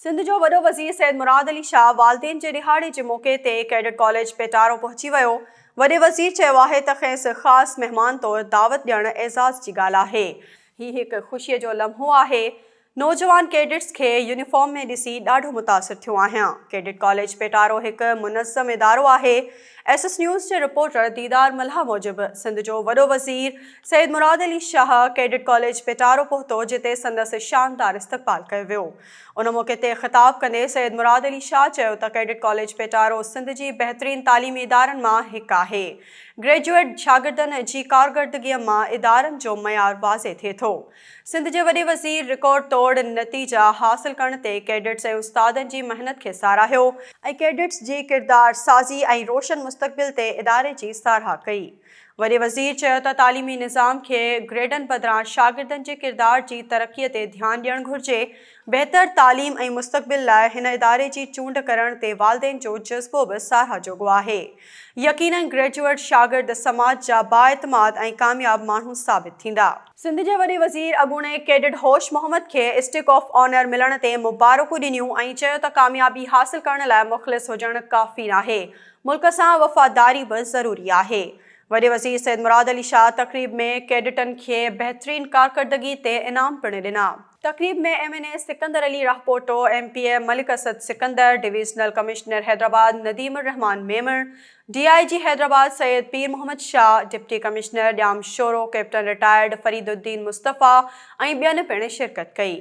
سنڌ جو وڏو وزير سيد مراد علي شاهه والدين جي ڏهاڙي جي موقعي تي ڪيڊٽ ڪاليج پيٽارو پهچي ويو. وڏي وزير چيو آهي ته کيس خاص مهمان طور دعوت ڏيڻ اعزاز جي ڳالهه آهي. هي هڪ خوشي جو لمحو آهي. نوجوان ڪيڊٽس کي يونيفارم ۾ ڏسي ڏاڍو متاثر ٿيو آهيان. ڪيڊٽ ڪاليج پيٽارو هڪ منظم ادارو آهي. ايس ايس نيوز جي رپورٽر ديدار ملاح موجب سنڌ جو وڏو وزير سيد مراد علي شاهه ڪيڊٽ ڪاليج پيٽارو پهتو جتي سندس شاندار استقبال ڪيو ويو. ان موقعي تي خطاب ڪندي سيد مراد علي شاهه چيو ته ڪيڊٽ ڪاليج پيٽارو سنڌ جي بهترين تعليمي ادارن مان هڪ آهي. گريجوئيٽ شاگردن جي ڪارڪردگيء مان ادارن جو معيار واضح ٿئي ٿو. سنڌ جي وڏي وزير رڪارڊ توڙ نتيجا حاصل ڪرڻ تي ڪيڊٽس ۽ استادن جي محنت کي ساراهيو. ۽ ڪيڊٽس جي ڪردار سازي ۽ روشن مستقبل تي اداري جي ساراهه ڪئي. وڏي وزير چيو ته تعليمي نظام کي گريڊن بدران شاگردن جي ڪردار جي ترقي تي ڌيان ڏيڻ گهرجي، بهتر تعليم ۽ مستقبل لاء هن اداري جي چونڊ ڪرڻ تي والدين جو جذبو به ساراهه جوڳو آهي. يقينن گريجوئيٽ شاگرد سماج جا بااعتماد ۽ ڪامياب ماڻهو ثابت ٿيندا. سنڌ جي وڏي وزير اڳوڻي ڪيڊٽ هوش محمد کي اسٽڪ آف آنر ملڻ تي مبارڪون ڏنيون ۽ چيو ته ڪاميابي حاصل ڪرڻ لاء مخلص هجڻ ڪافي ناهي، ملڪ سان وفاداري به ضروري آهي. وڏي وزير سيد مراد علي شاهه تقريب ۾ ڪيڊٽن کي بهترين ڪارڪردگي تي انعام پڻ ڏنا. تقريب ۾ M N A Sikandar Ali Rahpoto, M P A Malik Asad Sikandar, divisional commissioner Hyderabad Nadeem ur Rehman Memon, D I G Hyderabad Syed Pir Muhammad Shah, deputy commissioner Jamshoro captain retired Farid uddin Mustafa ۽ ٻين پڻ شرڪت ڪئي.